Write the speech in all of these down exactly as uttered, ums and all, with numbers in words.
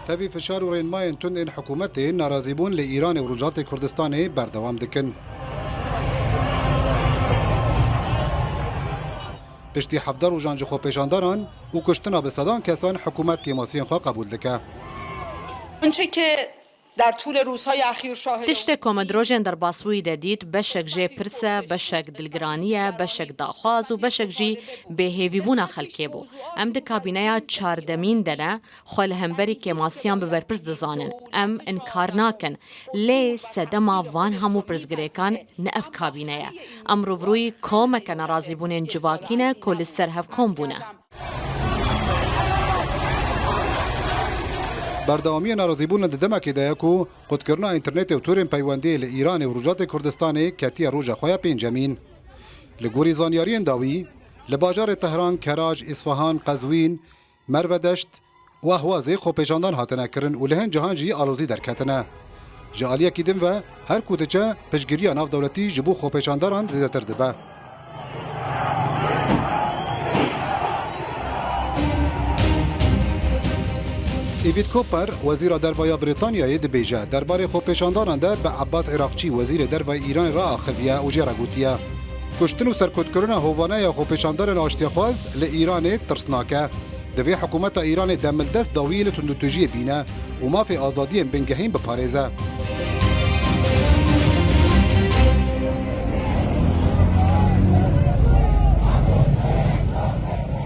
Tevî fişar û rênmayên tund ên hikûmetê, nerazîbûn li Îranê û Rojhilatê Kurdistanê berdewam dikin. Piştî hevdeh rojan ji xwepêşandaran û kuştina bi sedan kesan, hikûmet kêmasiyên xwe qebûl dike. آنچه که در طول روزهای اخیر شاهد Tiştek ku me di rojên derbasbûyî de dît, beşek jê pirs e, beşek dilgiranî ye, beşek daxwaz û beşek jî bêhêvîbûna xelkê bû. Em di kabîneya çardemîn de ne, xwe li hemberî kêmasiyan bi berpirs dizanin. Em inkar nakin. Lê sedema van hemû pirsgirêkan ne ev kabîne ye. Em rûbirûyî komeke nerazîbûnên civakî ne ku li ser hev kom bûne. Berdewamiya nerazîbûnan di demekê de ye ku qutkirina înternetê û torên peywendiyê li Îranê û Rojhilatê Kurdistanê ketiye roja xwe ya pêncemîn. Li gorî zanyariyên dawî, li bajarê Tehran, Keraj, Îsfahan, Qezwîn, Mervedeşt û Ehwazê xwepêşandan hatine kirin û li hin cihan jî alozî derketine. Ji aliyekî din ve, her ku diçe, piştgiriya navdewletî ji bo xwepêşandaran zêdetir dibe. Evît Koper, wezîra derve ya Brîtanyayê dibêje, derbarê xwepêşandanan de bi Ebbas Iraqçî, wezîrê derve Îranê re axiviye û jê re gotiye, kuştin û serkutkirina hovane ya xwepêşandarên aştiyexwaz li Îranê tirsnak e. Divê hikûmeta Îranê demildest dawiyê li tundûtûjiyê bîne û mafê azadiyên bingehîn biparêze.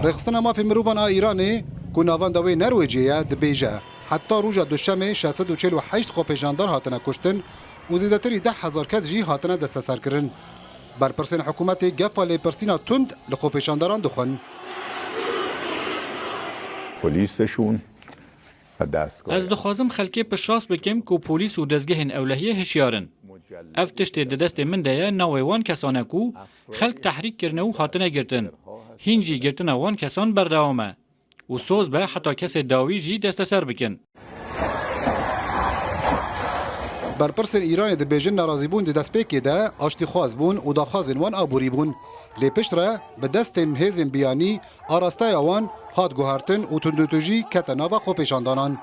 Rêxistina Mafê Mirovan a Îranê, ku navenda wê Nerwêcê ye, dibêje, heta roja Duşemê şeş sed û çil û heşt xwepêşandar hatine kuştin û zêdetirî deh hezar kes jî hatine desteserkirin. Berpirsên hikûmetê gefa lêpirsîna tund li xwepêşandaran dixwin. Polîsê şûn Ez dixwazim xelkê piştrast bikim ku polîs û dezgehên ewlehiyê hişyar in. Ev tiştê di destê min de ye, navê wan kesan e ku xelk tehrîk kirine û hatine girtin. Hîn jî girtina wan kesan berdewam e. Û soz be heta kesê dawî jî desteser bikin. Berpirsên Îranê dibêjin nerazîbûn di destpêkê de aştîxwaz bûn û daxwazên wan aborî bûn. Lê piştre bi destên hêzên biyanî arasteya wan hat guhertin û tundûtûjî kete nava xwepêşandanan.